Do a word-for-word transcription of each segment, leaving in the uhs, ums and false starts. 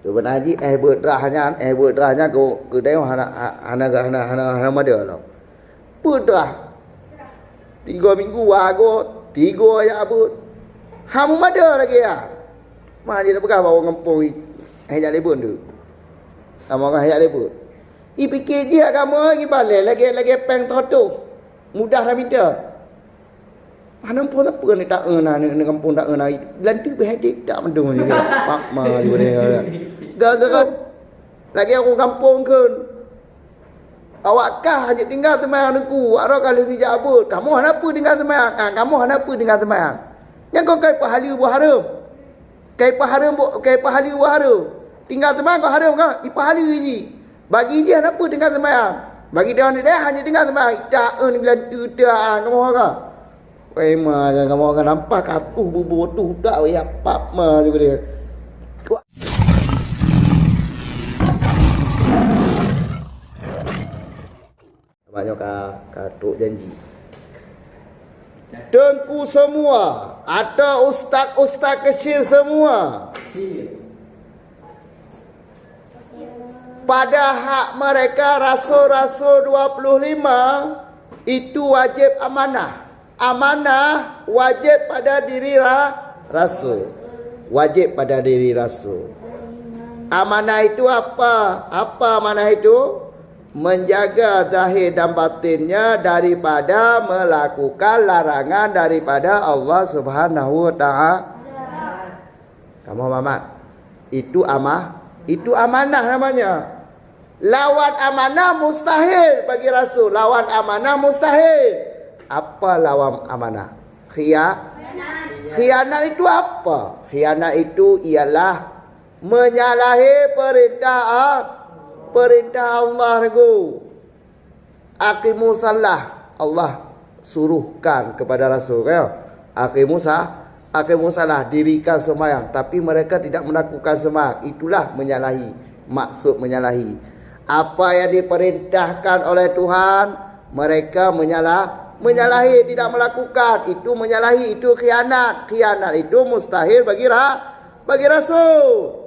Seubeunaji éh beuet rhah nyan, éh beuet rhah nyan keu, keu tanyoe hana, hana, hana, hana, hana mada lom. Beuet rhah. Tiga minggu wagoe, tiga jak beuet. Hana mada lagée nyan. Mah jih tapeugah bak ureuëng gampông, éh jak lé beuet tu. Kamoe kan éh jak lé beuet. Ipike jih agama ibalée lagée, lagée péng teutoh. Mudah tamita. Hana muphom sapeue ni taeu na, ni, ni gampông taeu na. Beulanteu beuhadé tak mandum ni. Mak ma ju ni. Gara-gara lagée ureuëng gampông kheun. Awak kah hana tinggai seumayang Teungku, awak roh ka lheueh neujak beuet. Kamoe hana peue tinggai seumayang. Ah, kamoe hana peue tinggai seumayang. Nyang kon kai peuhaleue buet hareuem. Kai peuhareuem bu-, kai peuhaleue buet hareuem. Tinggai seumayang kon hareuem kan? Ipeuhaleue jih. Bagi jih hana peue tinggai seumayang. Bagi dia ni deh hana tinggai seumayang. Tak eun bilang tuta kamoe kan. Wai ma kamoe kan nampak katuh bubu tuh tak wai apa ma juga dia. Banyak ka, ka trok janji. Teungku semua atau ustaz-ustaz kecil semua. Pada hak mereka rasul-rasul dua puluh lima itu wajib amanah. Amanah wajib pada diri ra-, rasul. Wajib pada diri rasul. Amanah itu apa? Apa amanah itu? Menjaga zahir dan batinnya daripada melakukan larangan daripada Allah Subhanahu wa Ta'ala. Kamu Muhammad, itu amah, itu amanah namanya. Lawan amanah mustahil bagi rasul. Lawan amanah mustahil. Apa lawan amanah? Khia-, khianat itu apa? Khianat itu ialah menyalahi perintah A-, perintah Allah Teungku. Aqimus shalah, Allah suruhkan kepada Rasul, kan? Aqimus sha-, aqimus shalah, dirikan sembahyang, tapi mereka tidak melakukan sembahyang. Itulah menyalahi, maksud menyalahi. Apa yang diperintahkan oleh Tuhan, mereka menyala-, menyalahi, tidak melakukan. Itu menyalahi, itu khianat. Khianat itu mustahil bagi ra-, bagi Rasul.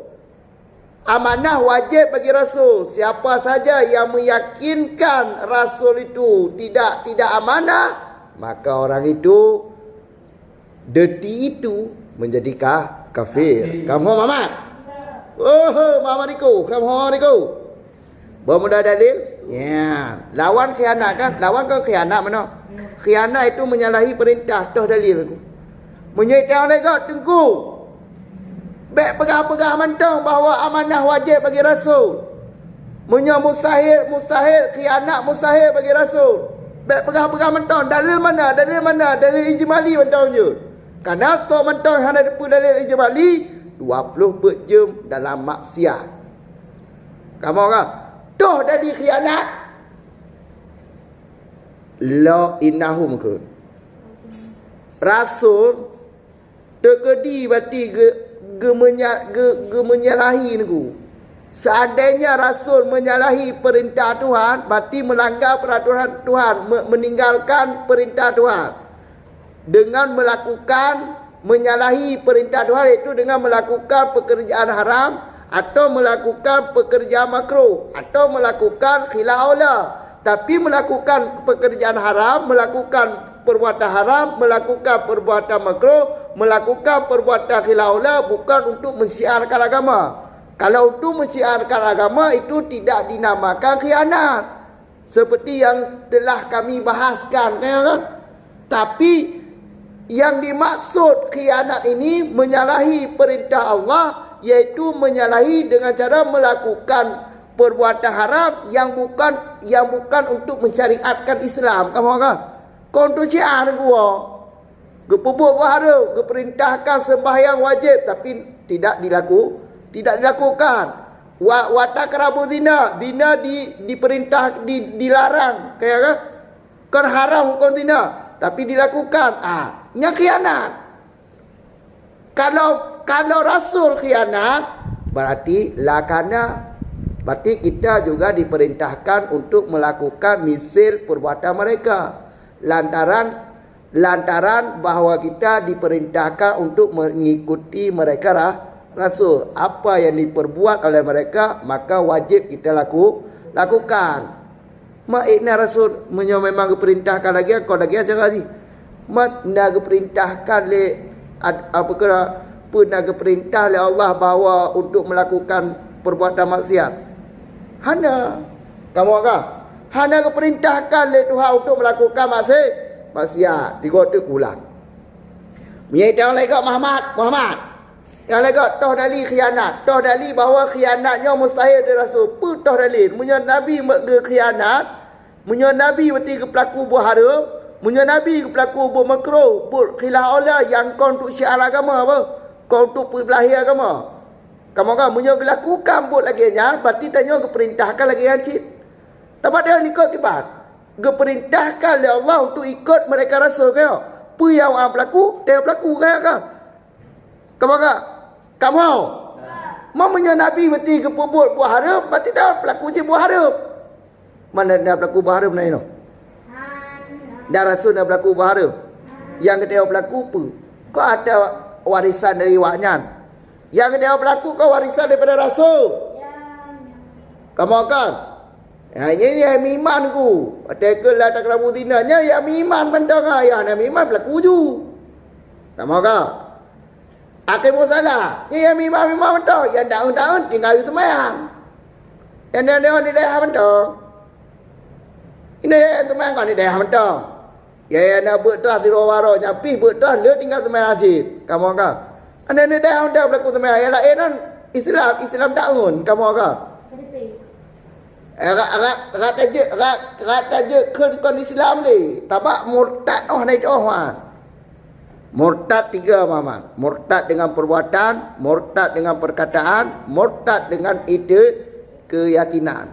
Amanah wajib bagi Rasul. Siapa saja yang meyakinkan Rasul itu tidak, tidak amanah, maka orang itu deti itu menjadi ka-, kafir. Kafir. Kamu Muhammad? Oh, Muhammad itu, kamu Muhammad itu. Bermula dalil? Ya. Lawan khianat kan? Lawan kan khianat mana? Khianat itu menyalahi perintah, toh dalil aku. Meunyoe tang lego Teungku, bék peugah-peugah mantong bahwa amanah wajib bagi rasul. Meunyoe mustahil, mustahil, khianat mustahil bagi rasul. Bék peugah-peugah mantong, dalil mana? Dalil mana? Dalil ijmali mantong jeuet. Karena tok mantong hana teupeu dalil ijmali, dua puluh peuet jeuem dalam maksiat. Kamu kan? Toh dari khianat. Lo innahum kheun. Rasul teukeudi bati ge-, geumeunya-, ge-, geumenyalahi Teungku. Seandainya Rasul menyalahi perintah Tuhan, berarti melanggar peraturan Tuhan, me-, meninggalkan perintah Tuhan. Dengan melakukan, menyalahi perintah Tuhan, yaitu dengan melakukan pekerjaan haram atau melakukan pekerjaan makruh atau melakukan khilaf aula. Tapi melakukan pekerjaan haram, melakukan perbuatan haram, melakukan perbuatan makruh, melakukan perbuatan khilaf aula bukan untuk mensyiarkan agama. Kalau untuk mensyiarkan agama, itu tidak dinamakan khianat. Seperti yang telah kami bahaskan, ya kan? Tapi yang dimaksud khianat ini menyalahi perintah Allah, yaitu menyalahi dengan cara melakukan perbuatan haram yang bukan, yang bukan untuk mensyariatkan Islam. Kamu kan? Kon tu syiar gua. Geupeubuet buet hareuem, geuperintahkan sembahyang wajib tapi tidak dilaku, tidak dilakukan. Wa, wa taqrabu zina, zina di, diperintah, di, dilarang, kaya kan? Kan haram hukum zina, tapi dilakukan. Ah, nyan khianat. Kalau, kalau Rasul khianat, berarti lakana. Berarti kita juga diperintahkan untuk melakukan misil perbuatan mereka. Lantaran, lantaran bahwa kita diperintahkan untuk mengikuti mereka ra-, Rasul, apa yang diperbuat oleh mereka, maka wajib kita laku, lakukan. Mak ikna Rasul, meunyoe memang geuperintahkan lagée, kon lagée cara jih. Mak na geuperintahkan lé ad-, apa kira, peue na geuperintah lé Allah bahwa untuk melakukan perbuatan maksiat? Hana. Kamu ka? Hana geuperintahkan lé Tuhan untuk melakukan maksi-, maksiat. Tiga tu kulang. Meunyoe teuh lagée Muhammad, Muhammad. Nyang lagée toh dalil khianat. Toh dalil bahwa khianat nyoe mustahil dari Rasul. Peue toh dalil? Meunyoe Nabi me-, geukhianat, meunyoe Nabi berarti geupeulaku buet hareuem, meunyoe Nabi geupeulaku buet makruh, buet khilaf aula nyang kon untuk syiar agama apa? Kon untuk peubeulah agama. Kamoe kan, meunyoe geulakukan buet lagée nyan, berarti tanyoe geupeurintahkan lagée nyan cit. Tapi dia ikut kiban. Geupeurintahkan lé Allah untuk ikut mereka rasul, kan? Peue nyang awak peulaku, dia peulaku, kan? Kamoe ka? Kamoe. Meunyoe Nabi meuti geupeubuet buet hareuem, berarti dah peulaku cit buet hareuem. Mana dah peulaku buet hareuem na inoe? Dah rasul dah peulaku buet hareuem. Nyang geutanyoe peulaku peue? Kok ada warisan dari awak nyan? Nyang geutanyoe peulaku kok warisan daripada rasul? Kamoe kan? Ya, ini yang iman ku. Watée keu la takrabu zina, nya yang iman mantong, ya, na iman peulaku ju. Kamoe ka? Aqimus shalah. Nyan nyang mimang-mimang mantong, nyang daun-daun tinggai seumayang. Nyang daun-daun di dayah mantong. Ini nyang seumayang kon di dayah mantong. Ya, ya, na beuet toh sidroe baroe, nyang pih beuet toh le tinggai seumayang cit. Kamoe ka? Aneuk di dayah mantong peulaku seumayang. Nyang laén nyan Islam, Islam daun. Kamoe ka? Rak, rak, rak tajeuet, rak, rak tajeuet kheun kon Islam lé. Tabak murtad oh na itu oh, ha. Murtad tiga, Muhammad. Murtad dengan perbuatan, murtad dengan perkataan, murtad dengan ide, keyakinan.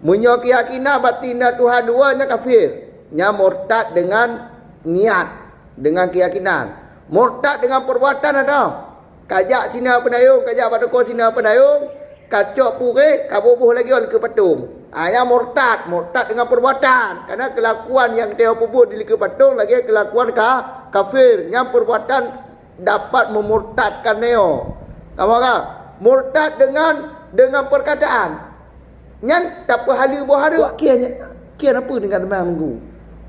Meunyoe keyakinan berarti na Tuhan dua, nyan kafir. Nyan murtad dengan niat, dengan keyakinan. Murtad dengan perbuatan ada. Kajak sina peunayong, kajak bak toko sina peunayong, kacok pureh, kaboh-boh lagi likeu patong. Ha, nyan murtad, murtad dengan perbuatan. Karena kelakuan nyang tanyoe peubuet di likeu patong lagée kelakuan ka, kafir. Nyan perbuatan dapat memurtadkan tanyoe. Kamoe ka? Murtad dengan, dengan perkataan. Nyan tapeuhaleue buet hareuem. Wak kian, kian apa dengan teumang minggu?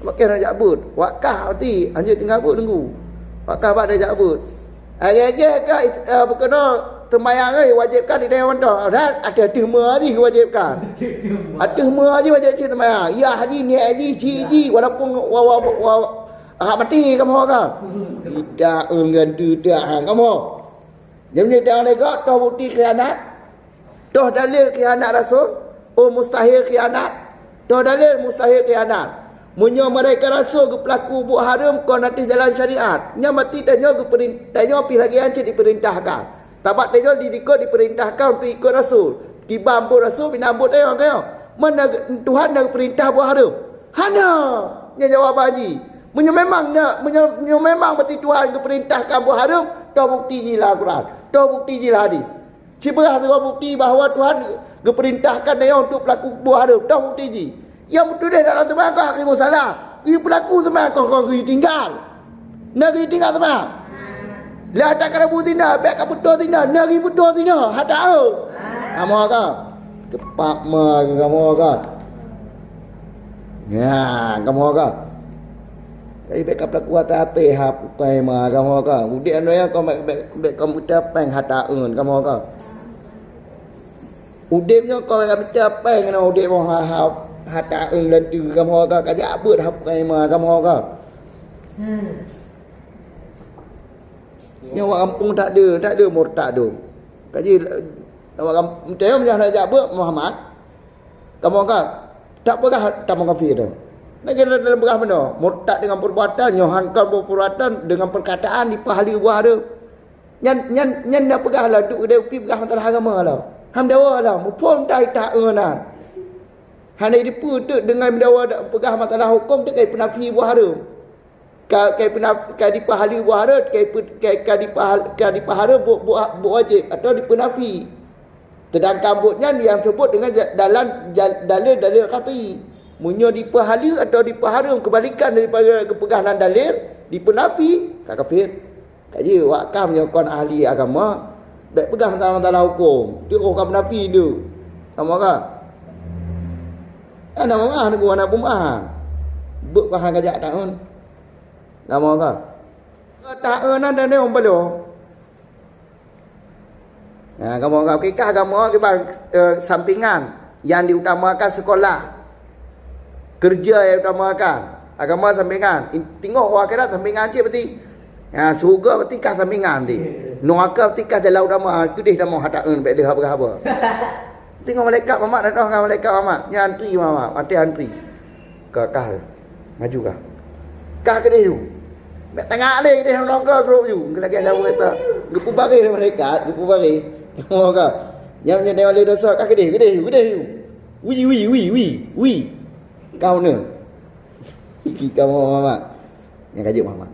Wak kian jak beuet. Wak kah ati anjeut tinggai beuet minggu. Wak kah bak jak beuet. Lagée-lagée ka, eh, bukeunoe seumayang, eh, wajéb kan di dayah mantong. Dan ateueh-ateueh meuri wajéb kan. Ateueh meuri wajéb cit seumayang. Ya haji, niat haji, cit ji, walaupun wa, wa, wa, wa, hak mati kamoe kan. Tidak enggan tidak kamoe. Jadi dah lego toh bukti khianat. Toh dalil khianat rasul? Oh, mustahil khianat. Toh dalil mustahil khianat. Meunyoe mereka rasul geupeulaku buet hareuem kon ateueh jalan syariat, nyan berarti tanyoe geuperin-, tanyoe pih lagée nyan cit dipeurintahkan. Tabak tanyoe di dikeue dipeurintahkan untuk ikut rasul. Kiban buet rasul, binan buet tanyoe, tanyoe. Mana ge-, Tuhan na geupeurintah buet hareuem? Hana. Nyan jawaban jih. Meunyoe memang na, meunyoe, meunyoe memang berarti Tuhan geupeurintahkan buet hareuem, toh bukti jih lam Al-Quran. Toh bukti jih lam hadis. Sibeurah sigoe bukti bahwa Tuhan geupeurintahkan tanyoe untuk peulaku buet hareuem. Toh bukti jih. Nyang meutuléh dalam teumayang kah aqimus shalah. Geupeulaku teumayang kah, kah geutinggai. Na geutinggai teumayang. La takrabu zina, bék kabeutôi zina. Na geubeutôi zina. Hata, oh. Kamoe ka? Tepak ma kamoe ka? Ya, kamoe ka? Jadi bék kapeulaku até-até ha bukai ma kamoe ka. Udeb nyoe kon bék, bék, bék komputer péng hata eun kamoe ka. Udeb nyoe kon bék komputer péng na udeb ha, ha, hata eun lôn tu kamoe ka. Kajak beuet ha bukai ma kamoe ka. Nyoe wak gampông tak ada, tak ada murtad tu. Kaji, wak gampông, meunyoe jak beuet Muhammad. Kamoe ka, tak peugah tamong kafir tu. Nak kira dalam peugah meunoe, murtad dengan perbuatan, nyoe han kon perbuatan, dengan perkataan dipeuhaleue buet hareuem. Nyan, nyan, nyan na peugah lah, duek udeb pih peugah masalah agama lah. Ham dawa lah, muphom tai tak ngon nan. Hana dipeue teuk dengan dawa peugah masalah huköm teuk kai peunafi buet hareuem. Ka, ka ipeunafi, ka dipeuhaleue buet hareuem, ka ipeu-, ka, ka dipeuhal-, ka dipeuhaleue buet, buet, buet wajéb atau dipeunafi. Seudangkan buet nyan nyang seubut deungon ja-, dalam ja-, dalil-dalil qat'i. Meunyoe dipeuhaleue atau dipeuhareuem keubalikan daripada geupeugah lam dalil, dipeunafi, ka kafir. Kaji wak kah meunyoe kon ahli agama, Bèk peugah masalah-masalah hukôm. Tiôh ka meunafi deuh. Kamoe ka. Eh, nama meu'ah neugô hana peumeu'ahan. Beuet ka hana kajak taun. Kamoe ka. Taun na dan dia umpalo. Nah, kamoe ka. Kikah kamoe kiban, eh, sampingan yang diutamakan sekolah. Kerja yang utamakan. Agama sampingan. In-, tengok akhirat sampingan cit berarti. Ha, syurga berarti kah sampingan di. Neraka berarti kah jalan utama. Keudeh tamong hata eun bèk deuh haba-haba. Tengok malaikat Muhammad datang kan malaikat Muhammad. Nya antri Muhammad, mati antri. Ka kah. Maju kah. Kah keudeh yu. Bèk tengah lé keudeh neraka grup yu. Lagi sama kata. Geupeubareh lé malaikat, geupeubareh. Kamoe ka. Nyang nyan oleh dosa kah keudeh, keudeh yu, keudeh yu. Wi, wi, wi, wi, wi. Kau ni. Kamoe Muhammad. Nyang ka jeuet Muhammad.